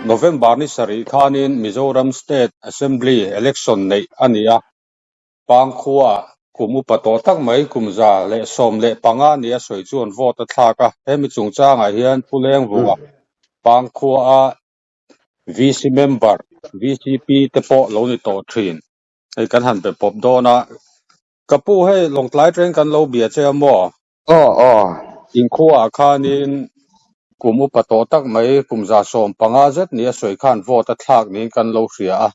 November ni sarih khanin Mizoram State Assembly Election neih a ni a, Pangkhua kum upa tawh tak mai kum 115 ni a sawi chuan vote a thlak a, hemi chungchangah hian Pu Lengvunga Pangkhua a VC member, VCP te pawh lo ni tawh thin. Hei kan han pe pawp dawn a, ka pu hei Lawngtlai train kan lo bia che a maw? Aw aw. Inkhuaah khanin kum upa tawh tak mai kum 115 zet ni a sawi khan vote a thlak niin kan lo hria a.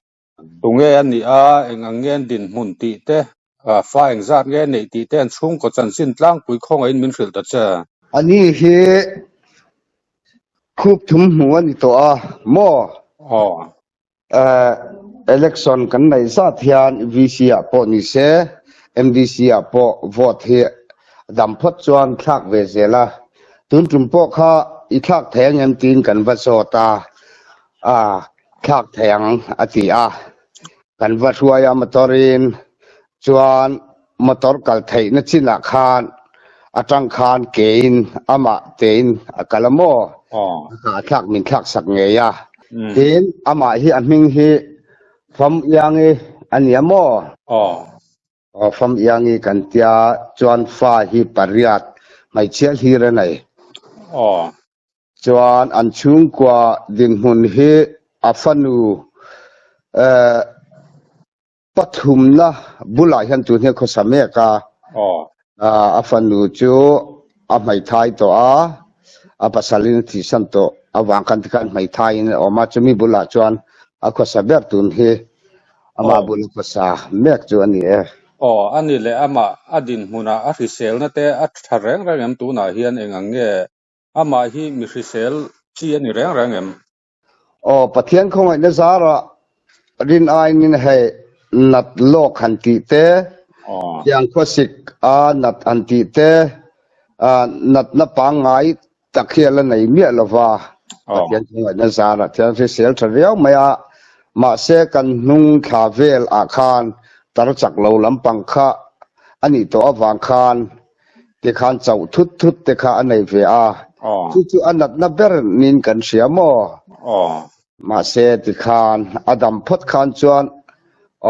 Tunge a nih a, eng ang nge an dinhmun tih te, fa engzat nge a neih tih te an chhungkaw chanchin tlangpui khawngaihin min hrilh ta che. Ani hi khup thum hmu a ni tawh a maw? Aw. Election kan neih zat hian VC ah pawh ni se, MDC ah pawh vote hi dam phawt chuan thlak ve zel a. Tun tum pawh kha i thlak thei ang em tiin kan va zawt a, thlak thei ang a ti a. Kan va hruai a motor in chuan motor kal theihna chinah khan atang khan kein amah tein a kal a maw? A thlak min thlak sak ngei a. Tin, amah hi a hming hi Fam Iangi a ni a maw? Aw Fam Iangi kan tia chuan fa hi pariat hmeichhia hlir a nei. Chuan an chhungkua dinhmun hi a fanu Pathumna bulah hian tun hian khawsa mek a, a fanu chu a hmeithai tawh a, a pasalin a thihsan tawh avang khan tikhan hmeithaiin a awm a, chumi bulah chuan a khawsa ber tun hi amah bula khawsa mek chu a ni e. Aw, a ni leh amah a dinhmunah a hriselna te a tha reng reng em tunah hian eng ang nge amah hi mi hrisel chi a ni reng reng em? Aw, Pathian khawngaihna zarah rin aiin hei nat lawk han tih te, tiang khuasik a nat han tih te, natna pangngai tak hi a la nei miah lo va, Pathian khawngaihna zarah thian hrisel tha viau mai a, mahse kan hnung thla vel ah khan tar chak lo lampang kha a nih tawh avang khan Tikhan chauh thut thut te kha a nei ve a, chu chu a natna ber niin kan hria maw? Mahse tikhan a dam phawt khan chuan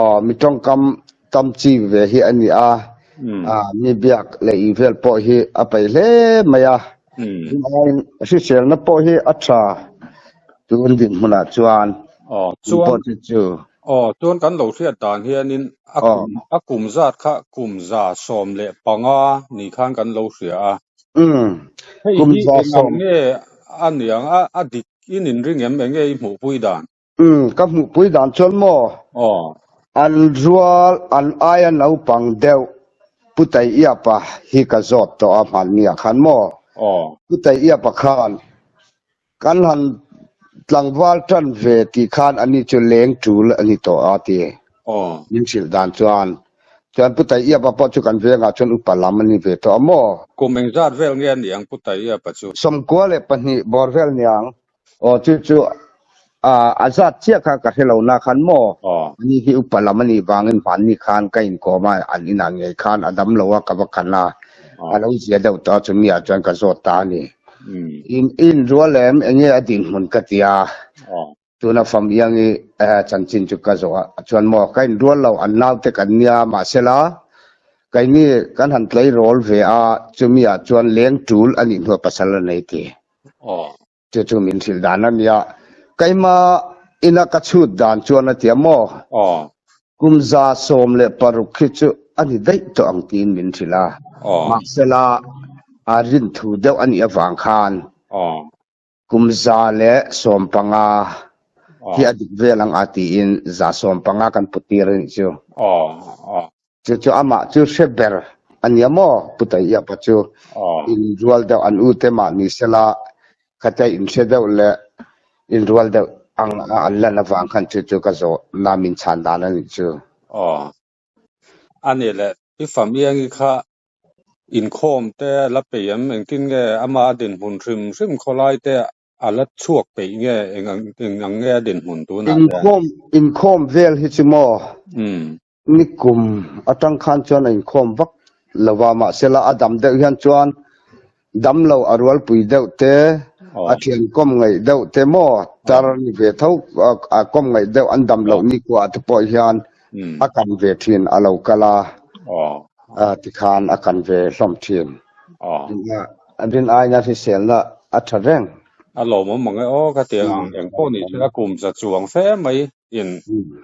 aw mi tawngkam tam chi ve hi a ni a, mi biak leh ih vel pawh hi a peih hle mai a, hriselna pawh hi a tha tun dinhmunah chuan chuan chu. Aw, chuan kan lo hriat dan hianin a kum a kum zat kha kum 115 ni khan kan lo hria a. Umm, Hei kum hi za eng ang sawm. nge a niang a, a dik in inring em, eng nge i hmuhpui dan? Umm, ka hmuhpui dan chuan maw? Aw. An rual, an aia naupang deuh Pu Taiiapa hi ka zawt tawh a hmanni ah khan maw? Aw. Pu Taiiapa khan Kan han tlangval tan ve tih khan ani chu leng tul a ni tawh a ti. Min hrilh dan chuan. Chuan Pu Taiiapa pawh chu kan vengah chuan upa lam a ni ve tawh a maw? Kum engzat vel nge a ni ang Pu Taiiapa chu? 92 bawr vel niang. Aw chu chu a zat chiah kha ka hre lo na khan maw? Ani hi upa lam a nih vangin hmanni khan ka inkawm a, an inah ngei khan a dam lo a ka va khan a, a lo zia deuh tawh a chumi ah chuan ka zawt ta a ni. In in rual em enge a dinhmun ka ti a, tuna fam iangi chanchin chu ka zawh a chuan maw ka in rual lo an naute kan nia mahsela keini kan han tleirawl ve a chumi ah chuan leng tul a nih hnuah pasal a nei ti. Chu chu min hrilh dan a nia. Keima ina ka chhut dan chuan a ti a maw? Kum 116 khi chu a ni daih tawh ang tiin min hrilh a. Mahsela a rin thu deuh a nih avang khan kum 115 hi a dik vel ang a tiin 115 kan put tir a nih chu. Chu chu amah chu hre ber a nia maw? Pu Taiiapa chu inrual deuh an u te mah ni sela khatia inhre deuh leh inrual deuh ang a an lan avang khan chu chu ka zawh na min chhan dan a nih chu. Aw. A nih leh i famiangi kha inkhawm te a la peih em? Engtin nge amah a dinhmun hrim hrim khawlai te A la chhuak peih nge eng ang eng ang nge a dinhmun tunah hian? Inkhawm inkhawm vel hi chu maw? Nikum atang khan chuan a inkhawm vak lo va, mahsela a dam deuh hian chuan damlo a rualpui deuh te, A thian kawm ngaih deuh te maw tar ni ve tho a kawm ngaih deuh an dam loh nikhua te pawh hian a kan ve thin a lo kal a, tikhan a kan ve hlawm thin. Rin aina hriselna a tha reng. A lawmawm mang e aw ka ti ang eng pawh ni se a kum za chuang fe mai in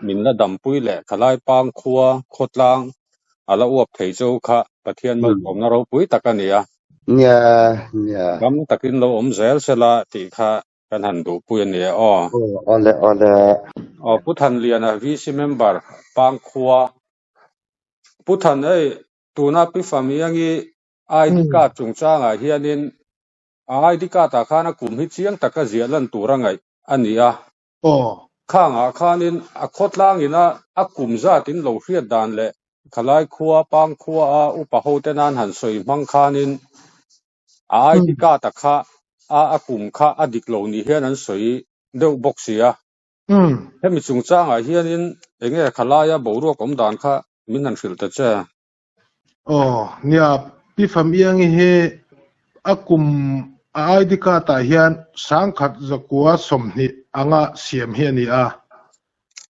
min la dampui leh khalai pang khua khawtlang a la uap thei chu kha Pathian malsawmna ropui tak a ni a. Nia, nia. Ram takin lo awm zel sela tih kha kan han duhpui a ni e aw. Awle, awle. Aw Pu Thanliana VC member Pangkhua. Pu Than hei tuna Pi Famiangi ID card chungchangah hianin a ID card ah khan a kum hi chiang taka ziah lan tur a ngaih a ni a. Aw. Khangah khanin a khawtlangin a a kum zat in lo hriat dan leh khalai khua Pangkhua a upa ho te nan han sawi hmang khanin a ID card a kha a a kum kha a dik lo ni hian an sawi deuh bawk si a. Hemi chungchangah hianin enge khalaia boruak awm dan kha min han hrilh ta che. Aw, nia, Pi Famiangi hi a kum a ID card ah hian 1120 anga siam hi a ni a.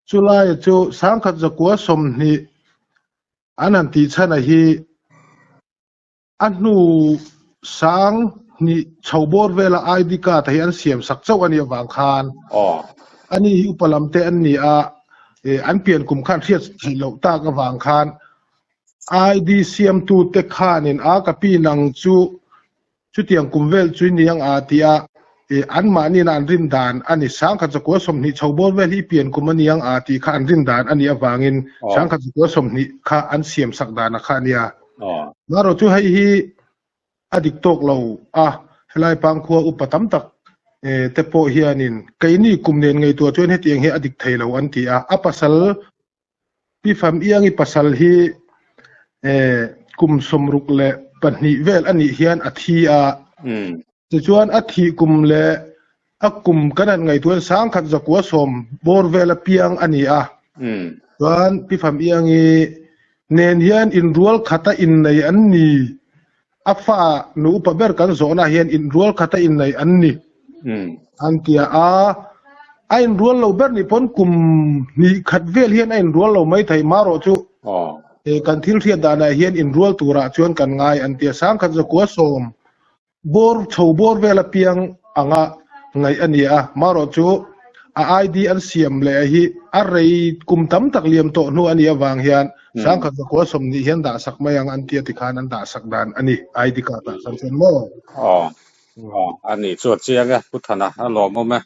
Chulaia chu 1120 an han tih chhan a hi A hnu 2000 chho bawr vela ID card hi an siam sak chauh a nih avang khan ani hi upa lam te an ni a, an pian kum khan hriat theih loh tak avang khan ID siamtu te khanin a ka pi nang chu chutiang kum vel chu i ni ang a ti a, anmahniin an rin dan a ni. 1120 chho bawr vel hi i pian kum a ni ang a tih kha an rin dan a nih avangin 1120 kha an siam sak dan a kha a nia. Marawh chu hei hi a dik tawk lo a, helai pangkhua upa tam tak te pawh hianin keini kum nen ngaihtuah chuan hetiang hi a dik thei lo an ti a. A pasal Pi Fam Iangi pasal hi kum 62 vel a nih hian a thi a. Tichuan a thih kum leh a kum kan han ngaihtuah hian 1110 bawr vel a piang a ni a. Chuan Pi Fam Iangi nen hian inrual khata innei an ni. A fa nu upa ber kan zawhna hian inrual khata innei an ni an ti a. A inrual lo ber nih pawn kum hnih khat vel hian a inrual lo mai thei marawh chu kan thil hriat danah hian inrual turah chuan kan ngai an ti a. 1110 Bawr chho bawr vel apiang anga ngaih a ni a, marawh chu a ID an siam leh hi a rei kum tam tak liam tawh hnu a nih avang hian 1120 hian dah sak mai ang an tia tikhan an dah sak dan a ni ID card ah khan chuan maw? Aw, aw, a nih chu a chiang e, Pu Thana, a lawmawm e.